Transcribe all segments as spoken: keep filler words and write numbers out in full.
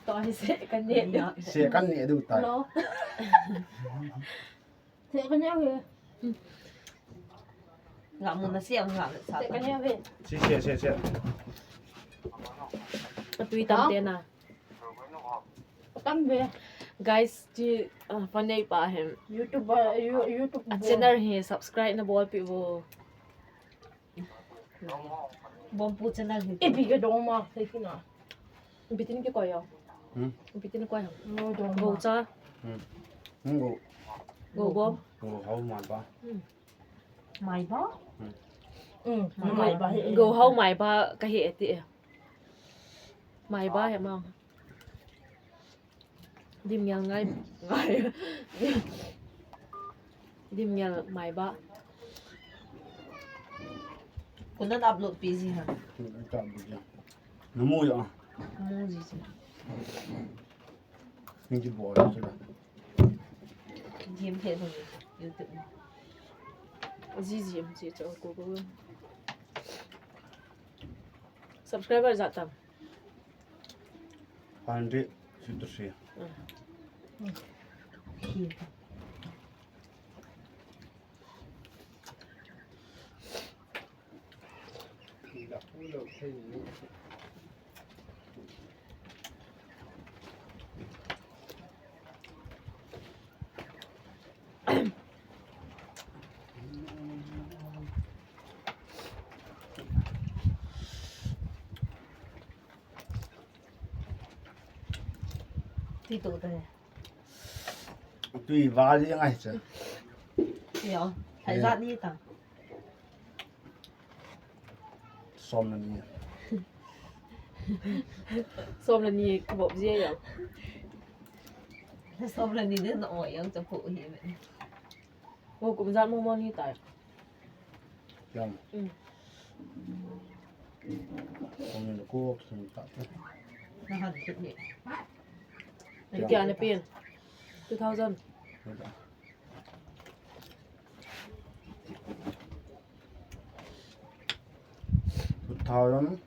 To hi se kan ne. Se kan ne du tai. No. Se kan ne he. Nga mu na se nga le sa. Se kan ne he. Si se se se. Tui tam te na. Tam ve. Guys, chi, ah, fanei pa hem. YouTube, ah, You-, YouTube A bo. Channel hi subscribe na bolpeh vo. Bompu channel hi. Ipi ke dong ma, sei kina. Bitin ke koi yo. Hmm. Bitin koi yo. No dong ma. Go cha. Hmm. Hmm, go. Go bom. Go hau ma ba. Hmm. Mai ba? Hmm. Hmm. Mai ba he. Go hau mai ba ka he ti. Mai ba he ma. Dim ngel ngai, ngai. Dim ngel mai ba. Kunan upload pi ji ha. Namu ya. Mu ji ji. Ninki bol ji la. Game he ho YouTube. Ji ji am ji cho ko ko. Subscriber jat tam. Hundred fifty-three. Ti to te. Tui vali ngai che. Yo, hai jat ni ta. Som le ni. Som le ni ka bop je yo. Som le ni den o yang cha pu hi me. Ngo kum jat mo mo ni tai. Yang. Mm. Kum ni ko kum ta. Na ha ni. Yang. Kia na pin. Two thousand. Two thousand.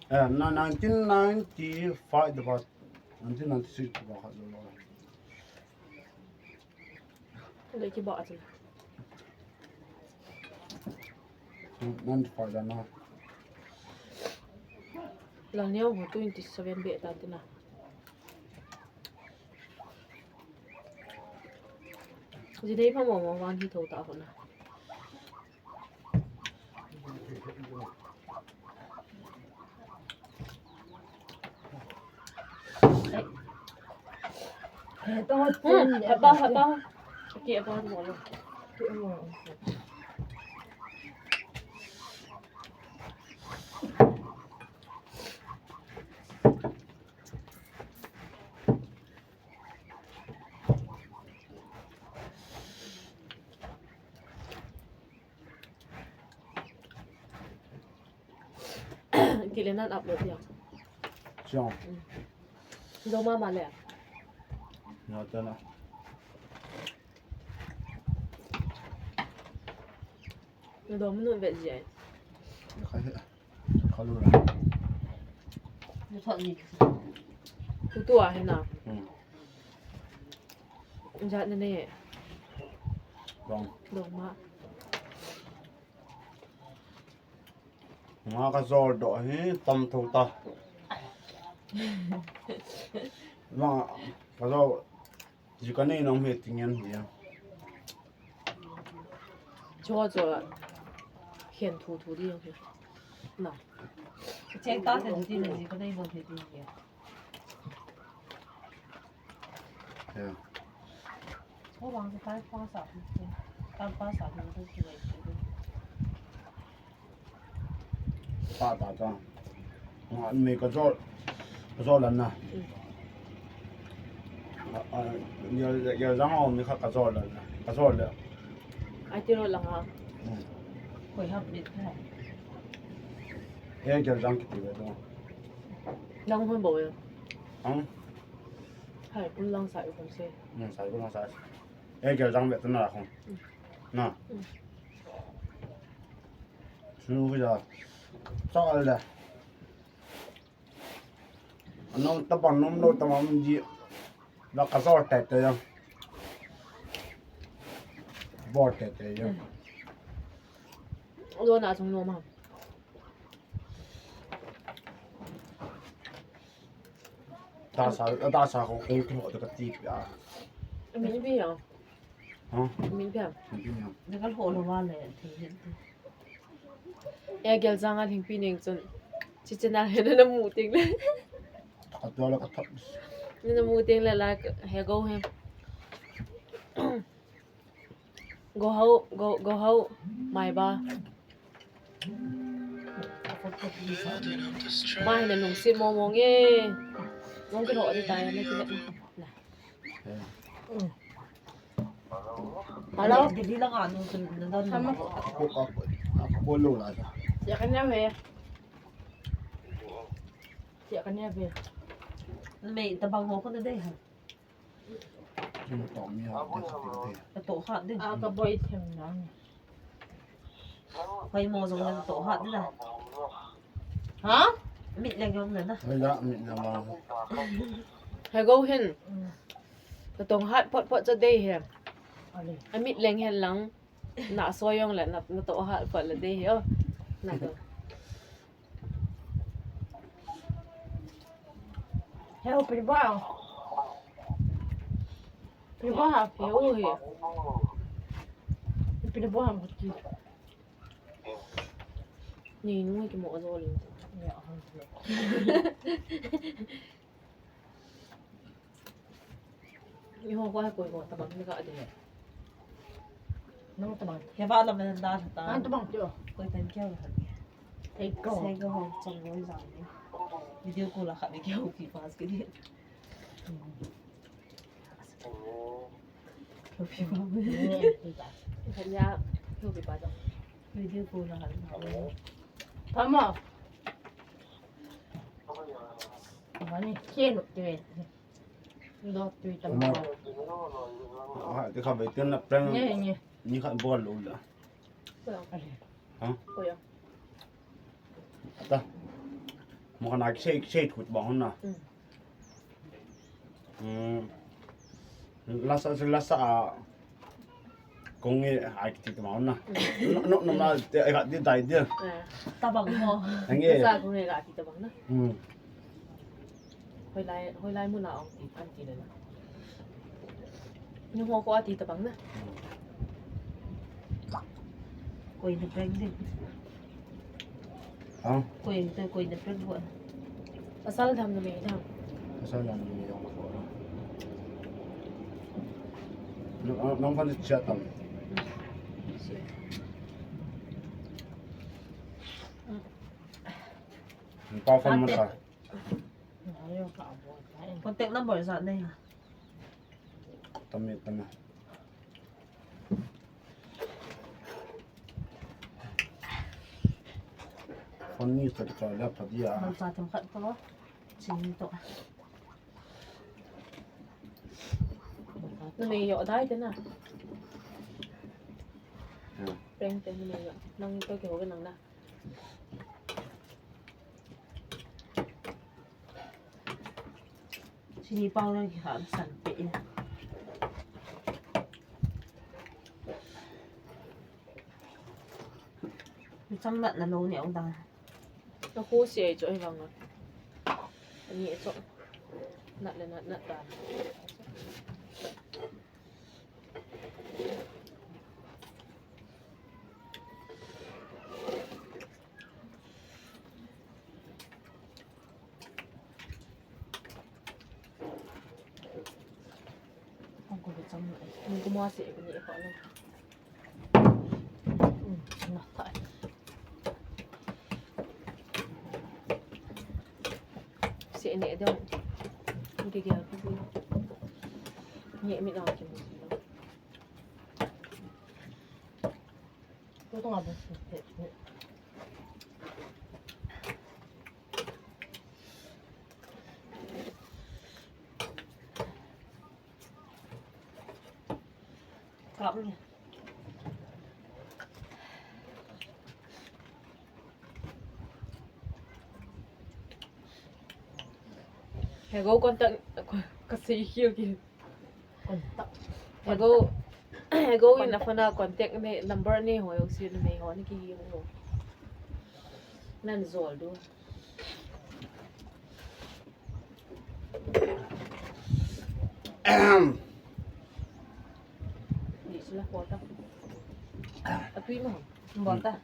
Eh, na nineteen ninety-five the bus. Nineteen ninety-six the bus. Leki ba ati. Ninety-five the na. Lang niya mo twenty-seven be ta tina. Ji dei pha mo mo wan hi tho ta ko na. Hmm, haba, haba. Okay, haba mo lo. Kile nan upload ya. Siang. Do mama le. Na ta na. Na do munu ve je. Ka he. Ka lu ra. Ni thot ni. Tu tu a he na. Hmm. Jat na ne. Dong. Dong ma. Nga ka jol doh hi tam tho ta. Nga ka jol ji ka nei nom he ti ngen hi. Cho cho. Hian thu thu di hi. Na. Cheng ta te ti na ji ka nei nom he ti hi. Yeah. Pa ta ta. Nga mi ka jol. Ka jol lan na. A, a, ya, ya jang o mi kha ka jol lan na. Ka jol le. Ai ti lo lang ha. Hmm. Koi ha bit ha. He ya jang kiti le to. Lang hon bo ya. Ang. Hai, kun lang sa i kun se. Hmm, sa i kun lang sa. He ya jang be to na khong. Hmm. Na. Hmm. Sunu ki ja. Sa al da. Nom tabang nom lo tabang ji. La ka zor te te ya. Bor te te ya. Lo na chung nom ha. Ta sa, ta sa ko kong ko to ka ti ya. Min bi ya. Ha? Min bi ya. Min bi ya. Na ka ho lo wa le. E gel jang a thingpi ning chun. Chi channel hi na mu ting le. Ka tua la ka thot. Na mu ting le la he go he. Go hau, go, go hau. Mai ba. Mai na nung si mo mo nge. Mong ki ho di ta ya na ki na. Hello? Dili lang ano, sunod na daw. Tama. Ako, ako, ako, ako, Lola, siya. Siya kanya, be. Siya kanya, be. May tabang ho ko na, day, ha? Yung tao, may hapon, day. Ito, ha, day. Ah, kaboy, siyang lang. Hoi mo jong nang toh hat na. Ha? Mit leng jong na na. Hoi la, mit na ma. Hego hin. Mm. Natong hat phot phot cha dei he. Ale. A mit leng hen lang. Na so jong le na, natoh hat phot le dei he o. Na to. Heo, pini ba. Pini ba ha, pini u he. Pini ba ha, mati. Ni nu ki mo zo le. Ya, ha. Ni ho ko ha ko ko tabang ni ka de. Nang tabang. He ba la men da ta. Nang tabang jo. Ko tan kya ha. Hey ko. Sei ko ho chang ko jang ni. Video call la kha ni kya ho ki pass ki ni. Kya pi pa. Kanya kya pi pa to. Video call la kha ni. Tama. Mani kenu te. Ndo tui tama. Ha, te kha ve te na prank. Nye, nye. Ni kha bol lo la. Ko ya. Ha? Ko ya. Ata. Mo kana kisei, kisei thut ba hon na. Mm. Mm. Lasa, lasa, ah, kong e, ai kiti tama hon na. Mm. No, no, no, na, te, ai ka di dai di. Ah. Tabang mo. Ang e. Lasa kong e ka ti tabang na. Mm. Hoilai, hoilai mun a ong ti, an ti le na. Nu ho ko ati tabang na. Koi na prank din. Ha? Koi na, koi na prank ko. Pasal dam na me dam. Pasal dam na me dam ko. Nang, nang fan chat tam. Nang pa fan mo sa. Contact number sa nei. Tame, tame. Phone ni sa ka la pha dia. Nang sa themkhat to. Chini to. Numei yo dai te na. Ya. Prank te numei yo. Nang to kiho nang na. Chini powder kihah san peh in. Chang natna lou ni ong dang. Nakho se ai chu ai vang a. Ani chu. Nat le nat, nat ta. Ang kulit sa mga. Ang gumawa si Ebony, ikaw lang. Hmm, nata. Si ini daw. Hindi kaya ako. Hindi, may lang ako. Ito nga ba? Kap niya. Hego contact, kasei khel kit. Contact. Hego, Hego in a phone a contact ne, number ne ho, ho si ne ho, ni ki ho. Nan jol du. Ni sila kota. Atui mo. Bota.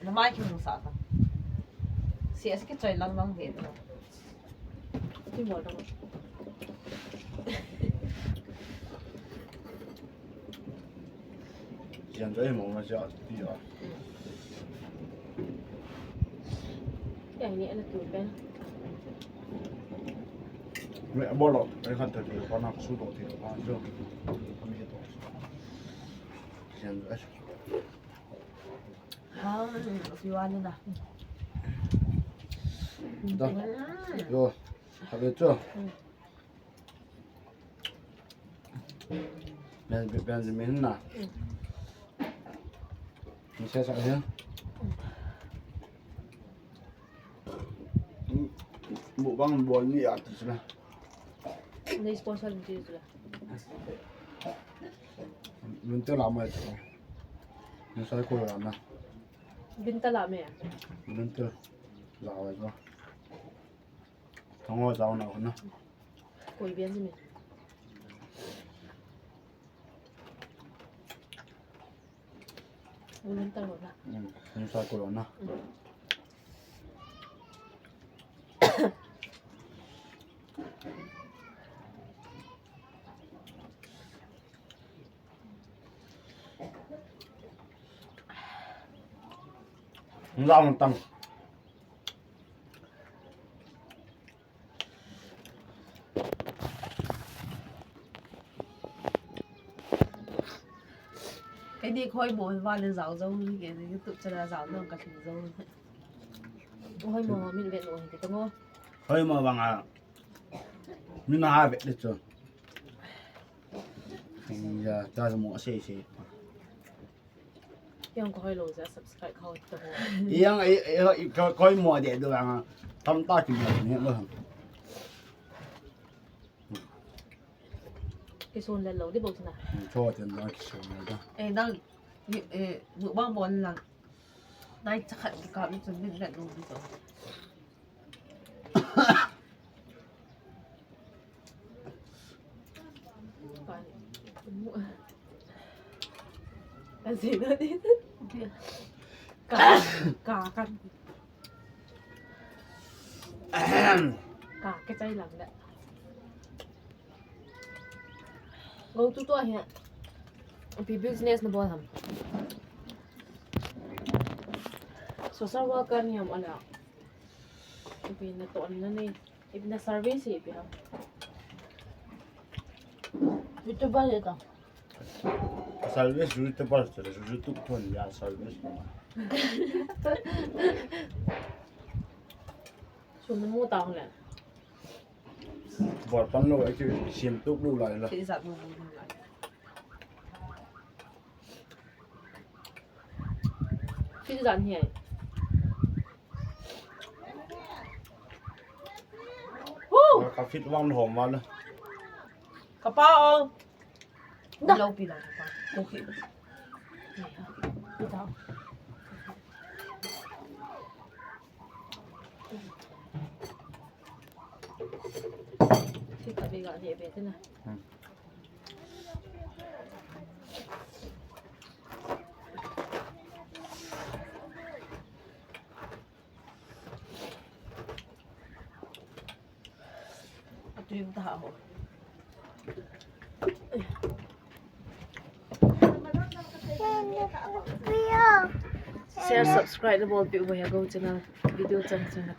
Namai ki musa ta. Si asi ki choi lang lang de. Ti mo dang. Sian choi mo ma sia ti a. Ya ni ana tu pen. Me bolo, ai khan ta ti ko na su do ti ko na jo. Kami to. Sian ai. Ah, si Wan na. Da. Yo, habe chu. Ben, Benjamin na. Ni se sa hin. Mukbang bol ni a ti sila. Ni sponsor ni ti sila. Winter la mai ti. Ni sai ko la na. Winter la me. Winter la wa ko. Thong ho jao na ko na. Koi bian si me. Winter ho na. Mm, winter ko na. Mm. Ngang tang. Kei ni khoi mo va le jao jao ni ke YouTube channel jao no ka thing jao. Khoi mo min ve lo ni ke mo. Khoi mo vang a. Min na ha ve le chu. Ya, ta mo sei sei. Yang ko hoi lo ja subscribe kho to ho. Yang ai ai ko ko mo de do ang. Tam ta ki mo ni lo. Ki son le lo di bo na. Cho ten da ki son da. Eh, dang, eh, bu bang bon lang. Nai chakhat ki ka mi chun min le lo di to. Ka, ka, ka. Ka, ka chai lang da. Go tu tu ahi. Ipi business na bol ham. Social worker ni ham ala. Ipi na to na ni. Ipi na service ipi ham. YouTuber le ta. Service YouTuber, YouTube thon ya service. Sun mu ta le. Bol pan lo, ai ki sim tuk lo lai la. Ki sa mu mu lai. Ki sa ni ai. Ka fit vang hom ma la. Ka pa o. Da. Lo pi la ka pa. Ko ki. Pi ta. Ki ka be ga ni be te na. Hmm. Share, subscribe na bolpeh uvo Hego channel video chang chang.